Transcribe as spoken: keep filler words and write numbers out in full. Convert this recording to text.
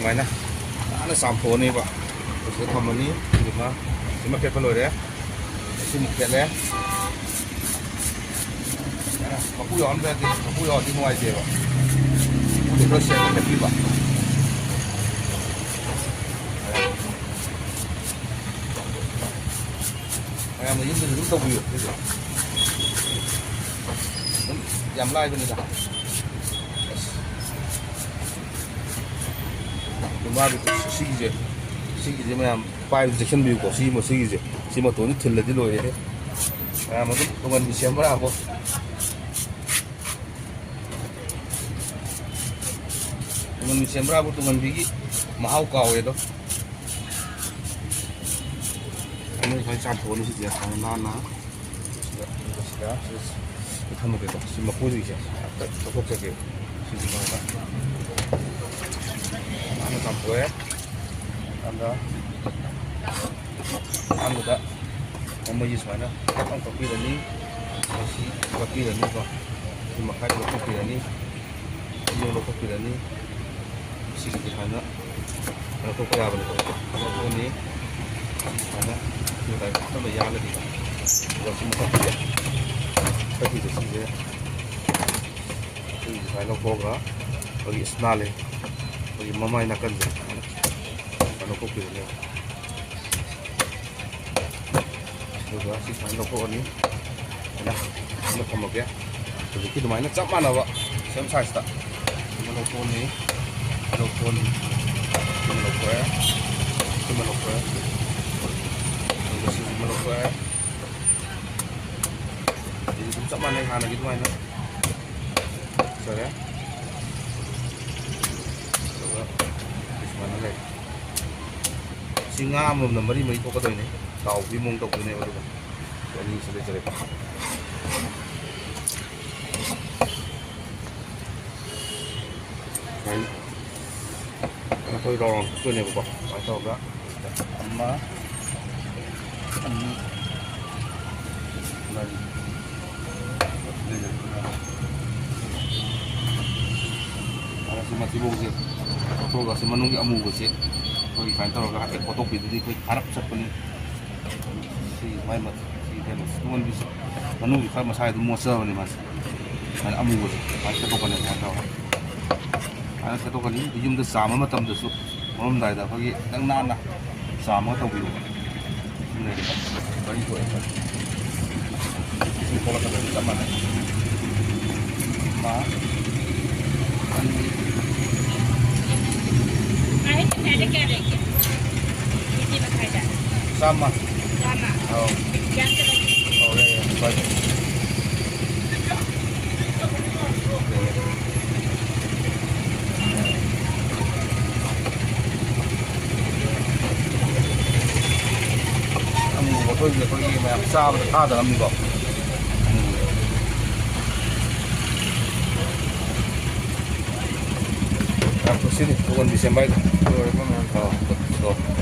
ꯁꯨꯃꯥꯏꯅ ꯅꯥꯟꯅ ꯆꯥꯝꯊꯣꯛꯑꯅꯦꯕ꯫ ꯁꯤꯗ ꯊꯝꯃꯅꯤ꯫ ꯁꯤꯃ, ꯁꯤꯃ ꯈꯦꯠꯄ ꯂꯣꯏꯔꯦ꯫ ꯁꯤꯃ ꯈꯦꯠꯂꯦ꯫ ꯃꯀꯨ ꯌꯥꯎꯍꯟꯕ ꯌꯥꯗꯦ꯫ ꯃꯀꯨ ꯌꯥꯎꯔꯗꯤ ꯅꯨꯡꯉꯥꯏꯇꯦꯕ꯫ ꯃꯀꯨꯗꯣ ꯈꯔ ꯁꯦꯡꯅ ꯈꯦꯠꯄꯤꯕ꯫ ꯃꯌꯥꯝꯅ ꯌꯨꯝꯗꯁꯨ ꯑꯗꯨꯝ ꯇꯧꯕꯤꯌꯨ꯫ ꯁꯤꯁꯦ ꯑꯗꯨꯝ ꯌꯥꯝ ꯂꯥꯏꯕꯅꯤꯗ꯫ ꯑꯁ꯫ ꯑꯗꯨ ꯃꯥꯒꯤ ꯁꯤꯒꯤꯁꯦ, ꯁꯤꯒꯤꯁꯦ ꯃꯌꯥꯝ ꯄꯥꯏꯕ ꯆꯦꯛꯁꯤꯟꯕꯤꯌꯨꯀꯣ꯫ ꯁꯤ ꯃꯇꯣꯟꯁꯤ ꯊꯤꯜꯂꯗꯤ ꯂꯣꯏꯔꯦꯍꯦ꯫ ꯃꯌꯥꯝ ꯑꯗꯨꯝ ꯇꯨꯡꯍꯟꯕꯤ ꯁꯦꯝꯕ꯭ꯔꯥꯕꯣ? ꯇꯨꯡꯍꯟꯕꯤ ꯁꯦꯝꯕ꯭ꯔꯥꯕꯨ ꯇꯨꯡꯍꯟꯕꯤꯒꯤ ꯃꯍꯥꯎ ꯀꯥꯎꯋꯦꯗꯣ꯫ ꯑꯩꯅ ꯉꯁꯥꯏ ꯆꯥꯝꯊꯣꯛꯑꯅꯤ ꯁꯤꯁꯦ ꯁꯨꯃꯥꯏꯅ ꯅꯥꯟꯅ꯫ ꯁꯤꯗ, ꯁꯤꯗ, ꯁꯤꯗ ꯊꯝꯃꯒꯦꯀꯣ꯫ ꯁꯤ ꯃꯀꯨꯁꯤꯡꯁꯦ ꯑꯝꯇ ꯂꯧꯊꯣꯛꯆꯒꯦ꯫ ꯁꯤꯁꯦ ꯐꯖꯅ ꯅꯥꯟꯅ ꯆꯥꯝꯊꯣꯛꯑꯦ꯫ ꯑꯗ ꯑꯍꯥꯟꯕꯗ ꯃꯃꯩꯁꯤ ꯁꯨꯃꯥꯏꯅ ꯄꯠ ꯑꯃ ꯀꯛꯄꯤꯔꯅꯤ꯫ ꯃꯁꯤ ꯀꯛꯄꯤꯔꯅꯤꯀꯣ꯫ ꯁꯤ ꯃꯈꯥꯏꯗ ꯂꯧꯊꯣꯛꯄꯤꯔꯅꯤ꯫ ꯁꯤ ꯂꯧꯊꯣꯛꯄꯤꯔꯅꯤ꯫ ꯁꯤꯒꯤꯗꯤ ꯁꯨꯃꯥꯏꯅ ꯂꯧꯊꯣꯛꯄ ꯌꯥꯕꯅꯤꯀꯣ꯫ ꯂꯧꯊꯣꯛꯑꯅꯤ꯫ ꯁꯤ ꯁꯨꯃꯥꯏꯅ ꯁꯤ ꯂꯥꯏ ꯐꯖꯅ ꯌꯥꯜꯂꯅꯤ꯫ ꯑꯗꯨꯒ ꯁꯤ ꯃꯊꯛꯀꯤꯁꯦ, ꯃꯊꯛꯀꯤꯁꯦ ꯁꯤꯁꯦ, ꯁꯤꯁꯦ ꯁꯨꯃꯥꯏꯅ ꯂꯧꯊꯣꯛꯑꯒ ꯑꯩꯈꯣꯏꯒꯤ ꯏꯁꯅꯥ ꯂꯩ, ꯑꯩꯈꯣꯏꯒꯤ ꯃꯃꯥꯏ ꯅꯥꯀꯟꯁꯦ ꯁꯨꯃꯥꯏꯅ ꯂꯧꯊꯣꯛꯄꯤꯔꯅꯤ꯫ ꯑꯗꯨꯒ ꯁꯤ ꯁꯨꯃꯥꯏꯅ ꯂꯧꯊꯣꯛꯑꯅꯤ꯫ ꯁꯨꯃꯥꯏꯅ ꯑꯃ ꯊꯝꯃꯒꯦ꯫ ꯍꯧꯖꯤꯛꯀꯤ ꯑꯗꯨꯃꯥꯏꯅ ꯆꯞ ꯃꯥꯟꯅꯕ same size ꯇ ꯑꯃ ꯂꯧꯊꯣꯛꯑꯅꯤ꯫ ꯂꯧꯊꯣꯛꯑꯅꯤ꯫ ꯁꯤꯃ ꯂꯧꯊꯣꯛꯑꯦ꯫ ꯁꯤꯃ ꯂꯧꯊꯣꯛꯑꯦ꯫ ꯑꯗꯨꯒ ꯁꯤꯁꯤꯃ ꯂꯧꯊꯣꯛꯑꯦ꯫ ꯑꯗꯨꯗꯤ ꯑꯗꯨꯝ ꯆꯞ ꯃꯥꯟꯅꯩ ꯍꯥꯟꯅꯒꯤ ꯑꯗꯨꯃꯥꯏꯅ꯫ ꯐꯔꯦ꯫ ꯑꯗꯨꯒ ꯁꯨꯃꯥꯏꯅ ꯂꯩ꯫ ꯁꯤ ꯉꯥ ꯑꯃꯃꯝꯅ ꯃꯔꯤ ꯃꯔꯤ ꯊꯣꯛꯀꯗꯣꯏꯅꯦ꯫ ꯇꯥꯎꯕꯒꯤ ꯃꯑꯣꯡ ꯇꯧꯗꯣꯏꯅꯦꯕ꯫ ꯑꯗꯨꯒ ꯑꯅꯤꯁꯤ ꯂꯩꯖꯔꯦꯀꯣ꯫ ꯁꯨꯃꯥꯏꯅ ꯑꯩꯈꯣꯏ round round ꯆꯠꯇꯣꯏꯅꯦꯕꯀꯣ꯫ ꯁꯨꯃꯥꯏꯅ ꯇꯧꯔꯒ ꯑꯃ, ꯑꯅꯤ, ꯃꯔꯤ꯫ ꯑꯗ ꯁꯤ ꯃꯊꯤꯕꯣꯡꯁꯦ ꯂꯧꯊꯣꯛꯑꯒ ꯁꯤ ꯃꯅꯨꯡꯒꯤ ꯑꯃꯨꯕꯁꯦ ꯑꯩꯈꯣꯏꯒꯤ ꯁꯨꯃꯥꯏꯅ ꯇꯧꯔꯒ ꯍꯥꯏꯐꯦꯠ ꯀꯣꯠꯊꯣꯛꯄꯤꯗꯨꯗꯤ ꯑꯩꯈꯣꯏ ꯈꯥꯔꯞ ꯆꯠꯄꯅꯤ꯫ ꯁꯤ ꯃꯥꯏ ꯃ-, ꯁꯤ ꯀꯩꯅꯣ ꯇꯨꯡꯍꯟꯕꯤꯁꯦ ꯃꯅꯨꯡꯒꯤ ꯈꯔ ꯃꯁꯥꯗꯨ ꯃꯣꯠꯆꯕꯅꯤ ꯃꯥꯁꯦ꯫ ꯁꯨꯃꯥꯏꯅ ꯑꯃꯨꯕꯁꯦ ꯁꯨꯃꯥꯏꯅ ꯈꯦꯠꯇꯣꯛꯀꯅꯤ ꯁꯨꯃꯥꯏꯅ ꯇꯧꯔꯒ꯫ ꯁꯨꯃꯥꯏꯅ ꯈꯦꯠꯇꯣꯛꯀꯅꯤ꯫ ꯌꯨꯝꯗ ꯆꯥꯝꯕ ꯃꯇꯝꯗꯁꯨ ꯃꯔꯝꯗꯥꯏꯗ ꯑꯩꯈꯣꯏꯒꯤ ꯈꯤꯇꯪ ꯅꯥꯟꯅ ꯆꯥꯝꯃꯒ ꯇꯧꯕꯤꯌꯨꯕ꯫ ꯁꯤ ꯂꯩꯔꯦ꯫ ꯃꯔꯤ ꯊꯣꯛꯑꯦ꯫ ꯁꯤ ꯊꯣꯛꯂꯛꯀꯗꯕꯅꯤ ꯆꯞ ꯃꯥꯟꯅꯩ꯫ ꯑꯃ, ꯑꯅꯤ꯫ ꯆꯥꯝꯃ꯫ ꯑꯧ꯫ ꯑꯧ, ꯌꯥꯏ, ꯌꯥꯏ, ꯀꯥꯏꯗꯦ꯫ ꯑꯃꯨꯕ ꯑꯩꯈꯣꯏꯒꯤ, ꯑꯩꯈꯣꯏꯒꯤ ꯃꯌꯥꯝ ꯆꯥꯕꯗ ꯊꯥꯗꯅꯕꯅꯤꯀꯣ꯫ ꯌꯥꯝ ꯁꯤꯅꯤ ꯇꯨꯡꯍꯟꯕꯤ ꯁꯦꯝꯕ ꯍꯥꯏꯗꯣ꯫ ꯂꯣꯏꯔꯕ ꯃꯌꯥꯝ? ꯑꯣ, ꯑꯣ꯫